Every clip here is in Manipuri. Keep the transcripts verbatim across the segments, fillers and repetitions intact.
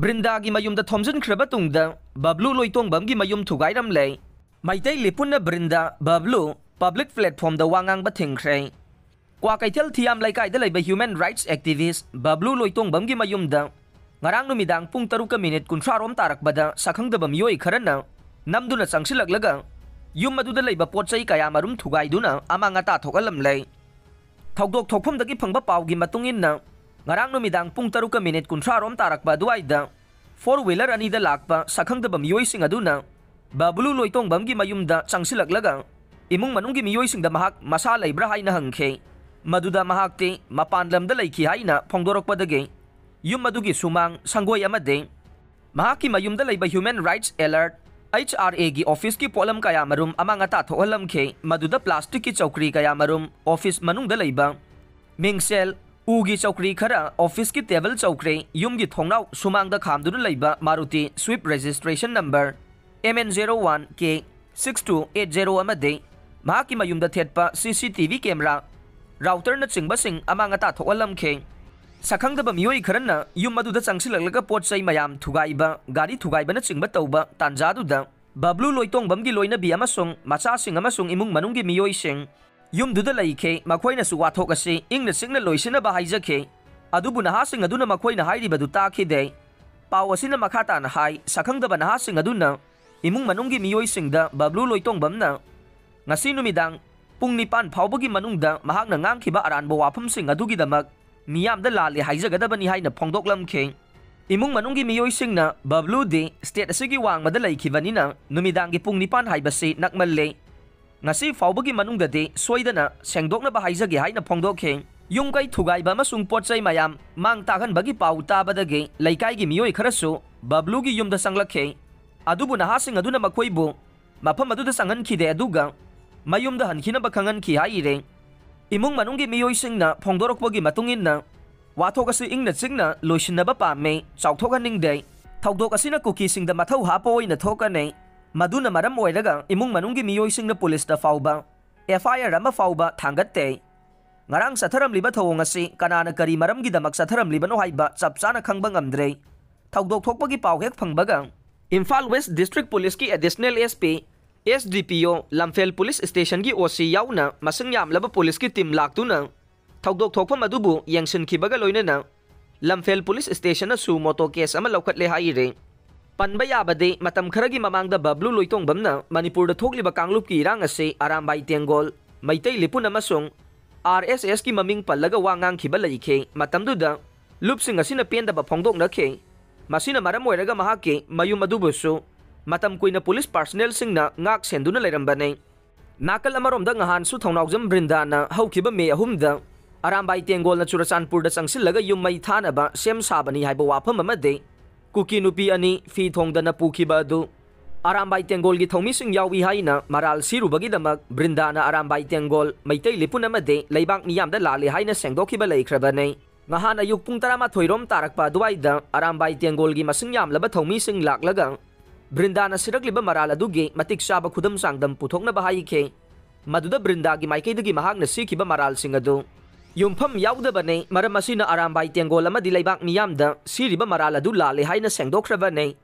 ꯕ꯭ꯔꯤꯟꯗꯥꯒꯤ ꯃꯌꯨꯝꯗ ꯊꯣꯝꯖꯤꯟꯈ꯭ꯔꯕ ꯇꯨꯡꯗ ꯕꯕ꯭ꯂꯨ ꯂꯣꯏꯇꯣꯡꯕꯝꯒꯤ ꯃꯌꯨꯝ ꯊꯨꯒꯥꯏꯔꯝꯂꯦ꯫ ꯃꯩꯇꯩ ꯂꯤꯄꯨꯟꯅ ꯕ꯭ꯔꯤꯟꯗꯥ ꯕꯕ꯭ꯂꯨ ꯄꯕ꯭ꯂꯤꯛ ꯄ꯭ꯂꯦꯠꯐꯣꯝꯗ ꯋꯥ ꯉꯥꯡꯕ ꯊꯤꯡꯈ꯭ꯔꯦ꯫ ꯀ꯭ꯋꯥꯀꯩꯊꯦꯜ ꯊꯤꯌꯥꯝ ꯂꯩꯀꯥꯏꯗ ꯂꯩꯕ ꯍ꯭ꯌꯨꯃꯦꯟ ꯔꯥꯏꯠꯁ ꯑꯦꯛꯇꯤꯚꯤꯁ ꯕꯕ꯭ꯂꯨ ꯂꯣꯏꯇꯣꯡꯕꯝꯒꯤ ꯃꯌꯨꯝꯗ ꯉꯔꯥꯡ ꯅꯨꯃꯤꯗꯥꯡ ꯄꯨꯡ ꯇꯔꯨꯛꯀ ꯃꯤꯅꯤꯠ ꯀꯨꯟꯊ꯭ꯔꯥ ꯔꯣꯝ ꯇꯥꯔꯛꯄꯗ ꯁꯛꯈꯪꯗꯕ ꯃꯤꯑꯣꯏ ꯈꯔꯅ ꯅꯝꯗꯨꯅ ꯆꯪꯁꯤꯜꯂꯛꯂꯒ ꯌꯨꯝ ꯑꯗꯨꯗ ꯂꯩꯕ ꯄꯣꯠ ꯆꯩ ꯀꯌꯥ ꯃꯔꯨꯝ ꯊꯨꯒꯥꯏꯗꯨꯅ ꯑꯃꯥꯡ ꯑꯇꯥ ꯊꯣꯛꯍꯜꯂꯝꯂꯦ꯫ ꯊꯧꯗꯣꯛ ꯊꯣꯛꯐꯝꯗꯒꯤ ꯐꯪꯕ ꯄꯥꯎꯒꯤ ꯃꯇꯨꯡ ꯏꯟꯅ, ꯉꯔꯥꯡ ꯅꯨꯃꯤꯗꯥꯡ ꯄꯨꯡ ꯇꯔꯨꯛꯀ ꯃꯤꯅꯤꯠ ꯀꯨꯟꯊ꯭ꯔꯥ ꯔꯣꯝ ꯇꯥꯔꯛꯄ ꯑꯗꯨꯋꯥꯏꯗ ꯐꯣꯔ ꯋꯤꯂꯔ ꯑꯅꯤꯗ ꯂꯥꯛꯄ ꯁꯛꯈꯪꯗꯕ ꯃꯤꯑꯣꯏꯁꯤꯡ ꯑꯗꯨꯅ ꯕꯕ꯭ꯂꯨ ꯂꯣꯏꯇꯣꯡꯕꯝꯒꯤ ꯃꯌꯨꯝꯗ ꯆꯪꯁꯤꯜꯂꯛꯂꯒ ꯏꯃꯨꯡ ꯃꯅꯨꯡꯒꯤ ꯃꯤꯑꯣꯏꯁꯤꯡꯗ ꯃꯍꯥꯛ ꯃꯁꯥ ꯂꯩꯕ꯭ꯔꯥ ꯍꯥꯏꯅ ꯍꯪꯈꯤ꯫ ꯃꯗꯨꯗ ꯃꯍꯥꯛꯇꯤ ꯃꯄꯥꯟ ꯂꯝꯗ ꯂꯩꯈꯤ ꯍꯥꯏꯅ ꯐꯣꯡꯗꯣꯔꯛꯄꯗꯒꯤ ꯌꯨꯝ ꯑꯗꯨꯒꯤ ꯁꯨꯃꯥꯡ, ꯁꯪꯒꯣꯏ ꯑꯃꯗꯤ ꯃꯍꯥꯛꯀꯤ ꯃꯌꯨꯝꯗ ꯂꯩꯕ human rights alert, H R ꯑꯦꯒꯤ ꯑꯣꯐꯤꯁꯀꯤ ꯄꯣꯠꯂꯝ ꯀꯌꯥ ꯃꯔꯨꯝ ꯑꯃꯥꯡ ꯑꯇꯥ ꯊꯣꯛꯍꯜꯂꯝꯈꯤ꯫ ꯃꯗꯨꯗ ꯄ꯭ꯂꯥꯁꯇꯤꯛꯀꯤ ꯆꯧꯀ꯭ꯔꯤ ꯀꯌꯥ ꯃꯔꯨꯝ, ꯑꯣꯐꯤꯁ ꯃꯅꯨꯡꯗ ꯂꯩꯕ ꯃꯤꯡꯁꯦꯜ, ꯎꯒꯤ ꯆꯧꯀ꯭ꯔꯤ ꯈꯔ, ꯑꯣꯐꯤꯁꯀꯤ ꯇꯦꯕꯜ ꯆꯧꯀ꯭ꯔꯤ, ꯌꯨꯝꯒꯤ ꯊꯣꯡꯅꯥꯎ ꯁꯨꯃꯥꯡꯗ ꯈꯥꯝꯗꯨꯅ ꯂꯩꯕ Maruti Swift registration number M N zero one K six two eight zero ꯑꯃꯗꯤ ꯃꯍꯥꯛꯀꯤ ꯃꯌꯨꯝꯗ ꯊꯦꯠꯄ ꯁꯤ ꯁꯤ ꯇꯤ ꯚꯤ ꯀꯦꯃꯦꯔꯥ, ꯔꯥꯎꯇꯔꯅꯆꯤꯡꯕꯁꯤꯡ ꯑꯃꯥꯡ ꯑꯇꯥ ꯊꯣꯛꯍꯜꯂꯝꯈꯤ꯫ ꯁꯛꯈꯪꯗꯕ ꯃꯤꯑꯣꯏ ꯈꯔꯅ ꯌꯨꯝ ꯑꯗꯨꯗ ꯆꯪꯁꯤꯜꯂꯛꯂꯒ ꯄꯣꯠ ꯆꯩ ꯃꯌꯥꯝ ꯊꯨꯒꯥꯏꯕ, ꯒꯥꯔꯤ ꯊꯨꯒꯥꯏꯕꯅꯆꯤꯡꯕ ꯇꯧꯕ ꯇꯥꯟꯖꯥꯗꯨꯗ ꯕꯕ꯭ꯂꯨ ꯂꯣꯏꯇꯣꯡꯕꯝꯒꯤ ꯂꯣꯏꯅꯕꯤ ꯑꯃꯁꯨꯡ ꯃꯆꯥꯁꯤꯡ ꯑꯃꯁꯨꯡ ꯏꯃꯨꯡ ꯃꯅꯨꯡꯒꯤ ꯃꯤꯑꯣꯏꯁꯤꯡ ꯌꯨꯝꯗꯨꯗ ꯂꯩꯈꯤ꯫ ꯃꯈꯣꯏꯅꯁꯨ ꯋꯥꯊꯣꯛ ꯑꯁꯤ ꯏꯪꯅ ꯆꯤꯛꯅ ꯂꯣꯏꯁꯤꯟꯅꯕ ꯍꯥꯏꯖꯈꯤ꯫ ꯑꯗꯨꯕꯨ ꯅꯍꯥꯁꯤꯡ ꯑꯗꯨꯅ ꯃꯈꯣꯏꯅ ꯍꯥꯏꯔꯤꯕꯗꯨ ꯇꯥꯈꯤꯗꯦ꯫ ꯄꯥꯎ ꯑꯁꯤꯅ ꯃꯈꯥ ꯇꯥꯅ ꯍꯥꯏ, ꯁꯛꯈꯪꯗꯕ ꯅꯍꯥꯁꯤꯡ ꯑꯗꯨꯅ ꯏꯃꯨꯡ ꯃꯅꯨꯡꯒꯤ ꯃꯤꯑꯣꯏꯁꯤꯡꯗ ꯕꯕ꯭ꯂꯨ ꯂꯣꯏꯇꯣꯡꯕꯝꯅ ꯉꯁꯤ ꯅꯨꯃꯤꯗꯥꯡ ꯄꯨꯡ ꯅꯤꯄꯥꯟ ꯐꯥꯎꯕꯒꯤ ꯃꯅꯨꯡꯗ ꯃꯍꯥꯛꯅ ꯉꯥꯡꯈꯤꯕ ꯑꯔꯥꯟꯕ ꯋꯥꯐꯝꯁꯤꯡ ꯑꯗꯨꯒꯤꯗꯃꯛ ꯃꯤꯌꯥꯝꯗ ꯂꯥꯜꯂꯦ ꯍꯥꯏꯖꯒꯗꯕꯅꯤ ꯍꯥꯏꯅ ꯐꯣꯡꯗꯣꯛꯂꯝꯈꯤ꯫ ꯏꯃꯨꯡ ꯃꯅꯨꯡꯒꯤ ꯃꯤꯑꯣꯏꯁꯤꯡꯅ ꯕꯕ꯭ꯂꯨꯗꯤ ꯁ꯭ꯇꯦꯠ ꯑꯁꯤꯒꯤ ꯋꯥꯡꯃꯗ ꯂꯩꯈꯤꯕꯅꯤꯅ ꯅꯨꯃꯤꯗꯥꯡꯒꯤ ꯄꯨꯡ ꯅꯤꯄꯥꯟ ꯍꯥꯏꯕꯁꯤ ꯅꯛꯃꯜꯂꯦ꯫ ꯉꯁꯤ ꯐꯥꯎꯕꯒꯤ ꯃꯅꯨꯡꯗꯗꯤ ꯁꯣꯏꯗꯅ ꯁꯦꯡꯗꯣꯛꯅꯕ ꯍꯥꯏꯖꯒꯦ ꯍꯥꯏꯅ ꯐꯣꯡꯗꯣꯛꯈꯤ꯫ ꯌꯨꯝ ꯀꯩ ꯊꯨꯒꯥꯏꯕ ꯑꯃꯁꯨꯡ ꯄꯣꯠ ꯆꯩ ꯃꯌꯥꯝ ꯃꯥꯡ ꯇꯥꯛꯍꯟꯕꯒꯤ ꯄꯥꯎ ꯇꯥꯕꯗꯒꯤ ꯂꯩꯀꯥꯏꯒꯤ ꯃꯤꯑꯣꯏ ꯈꯔꯁꯨ ꯕꯕ꯭ꯂꯨꯒꯤ ꯌꯨꯝꯗ ꯆꯪꯂꯛꯈꯤ꯫ ꯑꯗꯨꯕꯨ ꯅꯍꯥꯁꯤꯡ ꯑꯗꯨꯅ ꯃꯈꯣꯏꯕꯨ ꯃꯐꯝ ꯑꯗꯨꯗ ꯆꯪꯍꯟꯈꯤꯗꯦ, ꯑꯗꯨꯒ ꯃꯌꯨꯝꯗ ꯍꯟꯈꯤꯅꯕ ꯈꯪꯍꯟꯈꯤ ꯍꯥꯏꯔꯦ꯫ ꯏꯃꯨꯡ ꯃꯅꯨꯡꯒꯤ ꯃꯤꯑꯣꯏꯁꯤꯡꯅ ꯐꯣꯡꯗꯣꯔꯛꯄꯒꯤ ꯃꯇꯨꯡ ꯏꯟꯅ, ꯋꯥꯊꯣꯛ ꯑꯁꯤ ꯏꯪꯅ ꯆꯤꯛꯅ ꯂꯣꯏꯁꯤꯟꯅꯕ ꯄꯥꯝꯃꯤ, ꯆꯥꯎꯊꯣꯛꯍꯟꯅꯤꯡꯗꯦ꯫ ꯊꯧꯗꯣꯛ ꯑꯁꯤꯅ ꯀꯨꯀꯤꯁꯤꯡꯗ ꯃꯊꯧ ꯍꯥꯞꯄ ꯑꯣꯏꯅ ꯊꯣꯛꯀꯅꯤ꯫ ꯃꯗꯨꯅ ꯃꯔꯝ ꯑꯣꯏꯔꯒ ꯏꯃꯨꯡ ꯃꯅꯨꯡꯒꯤ ꯃꯤꯑꯣꯏꯁꯤꯡꯅ ꯄꯨꯂꯤꯁꯇ ꯐꯥꯎꯕ ꯑꯦꯐ ꯑꯥꯏ ꯑꯥꯔ ꯑꯃ ꯐꯥꯎꯕ ꯊꯥꯡꯒꯠꯇꯦ꯫ ꯉꯔꯥꯡ ꯆꯠꯊꯔꯝꯂꯤꯕ ꯊꯧꯑꯣꯡ ꯑꯁꯤ ꯀꯅꯥꯅ ꯀꯔꯤ ꯃꯔꯝꯒꯤꯗꯃꯛ ꯆꯠꯊꯔꯝꯂꯤꯕꯅꯣ ꯍꯥꯏꯕ ꯆꯞ ꯆꯥꯅ ꯈꯪꯕ ꯉꯝꯗ꯭ꯔꯦ꯫ ꯊꯧꯗꯣꯛ ꯊꯣꯛꯄꯒꯤ ꯄꯥꯎ ꯍꯦꯛ ꯐꯪꯕꯒ ꯏꯝꯐꯥꯜ ꯋꯦꯁ ꯗꯤꯁꯇ꯭ꯔꯤꯛ ꯄꯨꯂꯤꯁꯀꯤ additional S P, S D P O, Lamphel police ꯁ꯭ꯇꯦꯁꯟꯒꯤ ꯑꯣ ꯁꯤ ꯌꯥꯎꯅ ꯃꯁꯤꯡ ꯌꯥꯝꯂꯕ ꯄꯨꯂꯤꯁꯀꯤ ꯇꯤꯝ ꯂꯥꯛꯇꯨꯅ ꯊꯧꯗꯣꯛ ꯊꯣꯛꯐꯝ ꯑꯗꯨꯕꯨ ꯌꯦꯡꯁꯤꯟꯈꯤꯕꯒ ꯂꯣꯏꯅꯅ ꯂꯝꯐꯦꯜ ꯄꯨꯂꯤꯁ ꯁ꯭ꯇꯦꯁꯟꯅꯁꯨ ꯃꯣꯇꯣ ꯀꯦꯁ ꯑꯃ ꯂꯧꯈꯠꯂꯦ ꯍꯥꯏꯔꯤ꯫ ꯄꯟꯕ ꯌꯥꯕꯗꯤ, ꯃꯇꯝ ꯈꯔꯒꯤ ꯃꯃꯥꯡꯗ ꯕꯕ꯭ꯂꯨ ꯂꯣꯏꯇꯣꯡꯕꯝꯅ ꯃꯅꯤꯄꯨꯔꯗ ꯊꯣꯛꯂꯤꯕ ꯀꯥꯡꯂꯨꯞꯀꯤ ꯏꯔꯥꯡ ꯑꯁꯤ ꯑꯔꯥꯝꯕꯥꯏ ꯇꯦꯡꯒꯣꯜ, ꯃꯩꯇꯩ ꯂꯤꯄꯨꯟ ꯑꯃꯁꯨꯡ ꯑꯥꯔ ꯑꯦꯁ ꯑꯦꯁꯀꯤ ꯃꯃꯤꯡ ꯄꯜꯂꯒ ꯋꯥ ꯉꯥꯡꯈꯤꯕ ꯂꯩꯈꯤ꯫ ꯃꯇꯝꯗꯨꯗ ꯂꯨꯞꯁꯤꯡ ꯑꯁꯤꯅ ꯄꯦꯟꯗꯕ ꯐꯣꯡꯗꯣꯛꯅꯈꯤ꯫ ꯃꯁꯤꯅ ꯃꯔꯝ ꯑꯣꯏꯔꯒ ꯃꯍꯥꯛꯀꯤ ꯃꯌꯨꯝ ꯑꯗꯨꯕꯨꯁꯨ ꯃꯇꯝ ꯀꯨꯏꯅ ꯄꯨꯂꯤꯁ ꯄꯥꯔꯁꯅꯦꯜꯁꯤꯡꯅ ꯉꯥꯛ ꯁꯦꯟꯗꯨꯅ ꯂꯩꯔꯝꯕꯅꯤ꯫ ꯅꯥꯀꯜ ꯑꯃꯔꯣꯝꯗ, ꯉꯍꯥꯟꯁꯨ ꯊꯧꯅꯥꯎꯖꯝ ꯕ꯭ꯔꯤꯟꯗꯥꯅ ꯍꯧꯈꯤꯕ ꯃꯦ ꯑꯍꯨꯝꯗ ꯑꯔꯥꯝꯕꯥꯏ ꯇꯦꯡꯒꯣꯜꯅ ꯆꯨꯔꯆꯥꯟꯄꯨꯔꯗ ꯆꯪꯁꯤꯜꯂꯒ ꯌꯨꯝ ꯃꯩ ꯊꯥꯅꯕ ꯁꯦꯝ ꯁꯥꯕꯅꯤ ꯍꯥꯏꯕ ꯋꯥꯐꯝ ꯑꯃꯗꯤ ꯀꯨꯀꯤ ꯅꯨꯄꯤ ꯑꯅꯤ ꯐꯤ ꯊꯣꯡꯗꯅ ꯄꯨꯈꯤꯕ ꯑꯗꯨ ꯑꯔꯥꯝꯕꯥꯏ ꯇꯦꯡꯒꯣꯜꯒꯤ ꯊꯧꯃꯤꯁꯤꯡ ꯌꯥꯎꯏ ꯍꯥꯏꯅ ꯃꯔꯥꯜ ꯁꯤꯔꯨꯕꯒꯤꯗꯃꯛ ꯕ꯭ꯔꯤꯟꯗꯥꯅ ꯑꯔꯥꯝꯕꯥꯏ ꯇꯦꯡꯒꯣꯜ, ꯃꯩꯇꯩ ꯂꯤꯄꯨꯟ ꯑꯃꯗꯤ ꯂꯩꯕꯥꯛ ꯃꯤꯌꯥꯝꯗ ꯂꯥꯜꯂꯤ ꯍꯥꯏꯅ ꯁꯦꯡꯗꯣꯛꯈꯤꯕ ꯂꯩꯈ꯭ꯔꯕꯅꯤ꯫ ꯉꯍꯥꯟ ꯑꯌꯨꯛ ꯄꯨꯡ ꯇꯔꯥꯃꯥꯊꯣꯏ ꯔꯣꯝ ꯇꯥꯔꯛꯄ ꯑꯗꯨꯋꯥꯏꯗ ꯑꯔꯥꯝꯕꯥꯏ ꯇꯦꯡꯒꯣꯜꯒꯤ ꯃꯁꯤꯡ ꯌꯥꯝꯂꯕ ꯊꯧꯃꯤꯁꯤꯡ ꯂꯥꯛꯂꯒ ꯕ꯭ꯔꯤꯟꯗꯥꯅ ꯁꯤꯔꯛꯂꯤꯕ ꯃꯔꯥꯜ ꯑꯗꯨꯒꯤ ꯃꯇꯤꯛ ꯆꯥꯕ ꯈꯨꯗꯝ ꯆꯥꯡꯗꯝ ꯄꯨꯊꯣꯛꯅꯕ ꯍꯥꯏꯈꯤ꯫ ꯃꯗꯨꯗ ꯕ꯭ꯔꯤꯟꯗꯥꯒꯤ ꯃꯥꯏꯀꯩꯗꯒꯤ ꯃꯍꯥꯛꯅ ꯁꯤꯈꯤꯕ ꯃꯔꯥꯜꯁꯤꯡ ꯑꯗꯨ ꯌꯨꯝꯐꯝ ꯌꯥꯎꯗꯕꯅꯤ꯫ ꯃꯔꯝ ꯑꯁꯤꯅ ꯑꯔꯥꯝꯕꯥꯏ ꯇꯦꯡꯒꯣꯜ ꯑꯃꯗꯤ ꯂꯩꯕꯥꯛ ꯃꯤꯌꯥꯝꯗ ꯁꯤꯔꯤꯕ ꯃꯔꯥꯜ ꯑꯗꯨ ꯂꯥꯜꯂꯦ ꯍꯥꯏꯅ ꯁꯦꯡꯗꯣꯛꯈ꯭ꯔꯕꯅꯤ꯫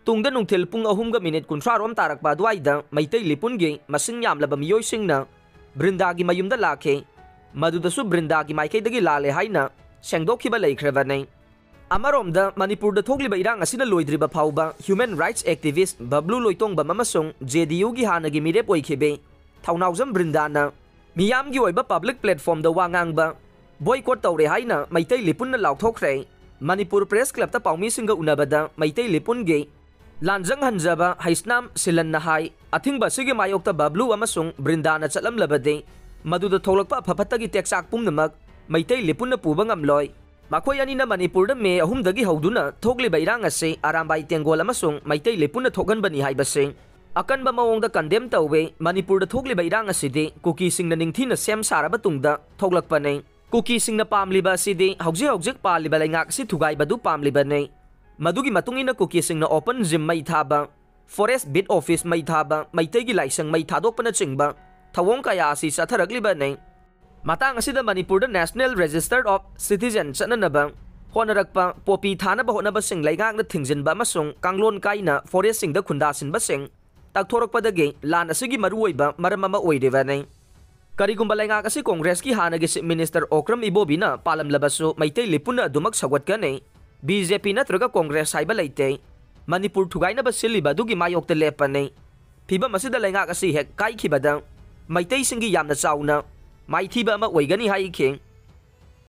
ꯇꯨꯡꯗ ꯅꯨꯡꯊꯤꯜ ꯄꯨꯡ ꯑꯍꯨꯝꯒ ꯃꯤꯅꯤꯠ ꯀꯨꯟꯊ꯭ꯔꯥ ꯔꯣꯝ ꯇꯥꯔꯛꯄ ꯑꯗꯨꯋꯥꯏꯗ ꯃꯩꯇꯩ ꯂꯤꯄꯨꯟꯒꯤ ꯃꯁꯤꯡ ꯌꯥꯝꯂꯕ ꯃꯤꯑꯣꯏꯁꯤꯡꯅ ꯕ꯭ꯔꯤꯟꯗꯥꯒꯤ ꯃꯌꯨꯝꯗ ꯂꯥꯛꯈꯤ꯫ ꯃꯗꯨꯗꯁꯨ ꯕ꯭ꯔꯤꯟꯗꯥꯒꯤ ꯃꯥꯏꯀꯩꯗꯒꯤ ꯂꯥꯜꯂꯦ ꯍꯥꯏꯅ ꯁꯦꯡꯗꯣꯛꯈꯤꯕ ꯂꯩꯈ꯭ꯔꯕꯅꯤ꯫ ꯑꯃꯔꯣꯝꯗ, ꯃꯅꯤꯄꯨꯔꯗ ꯊꯣꯛꯂꯤꯕ ꯏꯔꯥꯡ ꯑꯁꯤꯅ ꯂꯣꯏꯗ꯭ꯔꯤꯕ ꯐꯥꯎꯕ ꯍ꯭ꯌꯨꯃꯦꯟ ꯔꯥꯏꯠꯁ ꯑꯦꯛꯇꯤꯚꯤꯁ꯭ꯠ ꯕꯕ꯭ꯂꯨ ꯂꯣꯏꯇꯣꯡꯕꯝ ꯑꯃꯁꯨꯡ ꯖꯦ ꯗꯤ ꯌꯨꯒꯤ ꯍꯥꯟꯅꯒꯤ ꯃꯤꯔꯦꯞ ꯑꯣꯏꯈꯤꯕꯤ ꯊꯧꯅꯥꯎꯖꯝ ꯕ꯭ꯔꯤꯟꯗꯥꯅ ꯃꯤꯌꯥꯝꯒꯤ ꯑꯣꯏꯕ ꯄꯕ꯭ꯂꯤꯛ ꯄ꯭ꯂꯦꯠꯐꯣꯔꯝꯗ ꯋꯥ ꯉꯥꯡꯕ ꯕꯣꯏꯀꯣꯠ ꯇꯧꯔꯦ ꯍꯥꯏꯅ ꯃꯩꯇꯩ ꯂꯤꯄꯨꯟꯅ ꯂꯥꯎꯊꯣꯛꯈ꯭ꯔꯦ꯫ ꯃꯅꯤꯄꯨꯔ ꯄ꯭ꯔꯦꯁ ꯀ꯭ꯂꯕꯇ ꯄꯥꯎꯃꯤꯁꯤꯡꯒ ꯎꯅꯕꯗ ꯃꯩꯇꯩ ꯂꯤꯄꯨꯟꯒꯤ ꯂꯥꯟꯖꯪ ꯍꯟꯖꯕ ꯍꯩꯁꯅꯥꯝ ꯁꯤꯂꯟꯅ ꯍꯥꯏ, ꯑꯊꯤꯡꯕ ꯑꯁꯤꯒꯤ ꯃꯥꯌꯣꯛꯇ ꯕꯕ꯭ꯂꯨ ꯑꯃꯁꯨꯡ ꯕ꯭ꯔꯤꯟꯗꯥꯅ ꯆꯠꯂꯝꯂꯕꯗꯤ ꯃꯗꯨꯗ ꯊꯣꯛꯂꯛꯄ ꯑꯐ ꯐꯠꯇꯒꯤ ꯇꯦꯛꯆꯥꯛ ꯄꯨꯝꯅꯃꯛ ꯃꯩꯇꯩ ꯂꯤꯄꯨꯟꯅ ꯄꯨꯕ ꯉꯝꯂꯣꯏ꯫ ꯃꯈꯣꯏ ꯑꯅꯤꯅ ꯃꯅꯤꯄꯨꯔꯗ ꯃꯦ ꯑꯍꯨꯝꯗꯒꯤ ꯍꯧꯗꯨꯅ ꯊꯣꯛꯂꯤꯕ ꯏꯔꯥꯡ ꯑꯁꯤ ꯑꯔꯥꯝꯕꯥꯏ ꯇꯦꯡꯒꯣꯜ ꯑꯃꯁꯨꯡ ꯃꯩꯇꯩ ꯂꯤꯄꯨꯟꯅ ꯊꯣꯛꯍꯟꯕꯅꯤ ꯍꯥꯏꯕꯁꯤ ꯑꯀꯟꯕ ꯃꯑꯣꯡꯗ ꯀꯟꯗꯦꯝ ꯇꯧꯏ꯫ ꯃꯅꯤꯄꯨꯔꯗ ꯊꯣꯛꯂꯤꯕ ꯏꯔꯥꯡ ꯑꯁꯤꯗꯤ ꯀꯨꯀꯤꯁꯤꯡꯅ ꯅꯤꯡꯊꯤꯅ ꯁꯦꯝ ꯁꯥꯔꯕ ꯇꯨꯡꯗ ꯊꯣꯛꯂꯛꯄꯅꯤ꯫ ꯀꯨꯀꯤꯁꯤꯡꯅ ꯄꯥꯝꯂꯤꯕ ꯑꯁꯤꯗꯤ ꯍꯧꯖꯤꯛ ꯍꯧꯖꯤꯛ ꯄꯥꯜꯂꯤꯕ ꯂꯩꯉꯥꯛ ꯑꯁꯤ ꯊꯨꯒꯥꯏꯕꯗꯨ ꯄꯥꯝꯂꯤꯕꯅꯤ꯫ ꯃꯗꯨꯒꯤ ꯃꯇꯨꯡ ꯏꯟꯅ ꯀꯨꯀꯤꯁꯤꯡꯅ ꯑꯣꯄꯟ ꯖꯤꯝ ꯃꯩ ꯊꯥꯕ, ꯐꯣꯔꯦꯁ꯭ꯠ ꯕꯤꯠ ꯑꯣꯐꯤꯁ ꯃꯩ ꯊꯥꯕ, ꯃꯩꯇꯩꯒꯤ ꯂꯥꯏꯁꯪ ꯃꯩ ꯊꯥꯗꯣꯛꯄꯅꯆꯤꯡꯕ ꯊꯧꯑꯣꯡ ꯀꯌꯥ ꯑꯁꯤ ꯆꯠꯊꯔꯛꯂꯤꯕꯅꯤ꯫ ꯃꯇꯥꯡ ꯑꯁꯤꯗ ꯃꯅꯤꯄꯨꯔꯗ National Register of Citizen ꯆꯠꯅꯅꯕ ꯍꯣꯠꯅꯔꯛꯄ ꯄꯣꯄꯤ ꯊꯥꯅꯕ ꯍꯣꯠꯅꯕꯁꯤꯡ ꯂꯩꯉꯥꯛꯅ ꯊꯤꯡꯖꯤꯟꯕ ꯑꯃꯁꯨꯡ ꯀꯥꯡꯂꯣꯟ ꯀꯥꯏꯅ ꯐꯣꯔꯦꯁꯁꯤꯡꯗ ꯈꯨꯟꯗꯥꯁꯤꯟꯕꯁꯤꯡ ꯇꯥꯛꯊꯣꯔꯛꯄꯗꯒꯤ ꯂꯥꯟ ꯑꯁꯤꯒꯤ ꯃꯔꯨꯑꯣꯏꯕ ꯃꯔꯝ ꯑꯃ ꯑꯣꯏꯔꯤꯕꯅꯤ꯫ ꯀꯔꯤꯒꯨꯝꯕ ꯂꯩꯉꯥꯛ ꯑꯁꯤ ꯀꯣꯡꯒ꯭ꯔꯦꯁꯀꯤ ꯍꯥꯟꯅꯒꯤ ꯆꯤꯐ ꯃꯤꯅꯤꯁꯇꯔ ꯑꯣꯀ꯭ꯔꯝ ꯏꯕꯣꯕꯤꯅ ꯄꯥꯜꯂꯝꯂꯕꯁꯨ ꯃꯩꯇꯩ ꯂꯤꯄꯨꯟꯅ ꯑꯗꯨꯃꯛ ꯁꯧꯒꯠꯀꯅꯤ꯫ ꯕꯤ ꯖꯦ ꯄꯤ ꯅꯠꯇ꯭ꯔꯒ ꯀꯣꯡꯒ꯭ꯔꯦꯁ ꯍꯥꯏꯕ ꯂꯩꯇꯦ꯫ ꯃꯅꯤꯄꯨꯔ ꯊꯨꯒꯥꯏꯅꯕ ꯁꯤꯜꯂꯤꯕ ꯑꯗꯨꯒꯤ ꯃꯥꯌꯣꯛꯇ ꯂꯦꯞꯄꯅꯤ꯫ ꯐꯤꯚꯝ ꯑꯁꯤꯗ ꯂꯩꯉꯥꯛ ꯑꯁꯤ ꯍꯦꯛ ꯀꯥꯏꯈꯤꯕꯗ ꯃꯩꯇꯩꯁꯤꯡꯒꯤ ꯌꯥꯝꯅ ꯆꯥꯎꯅ ꯃꯥꯏꯊꯤꯕ ꯑꯃ ꯑꯣꯏꯒꯅꯤ ꯍꯥꯏꯈꯤ꯫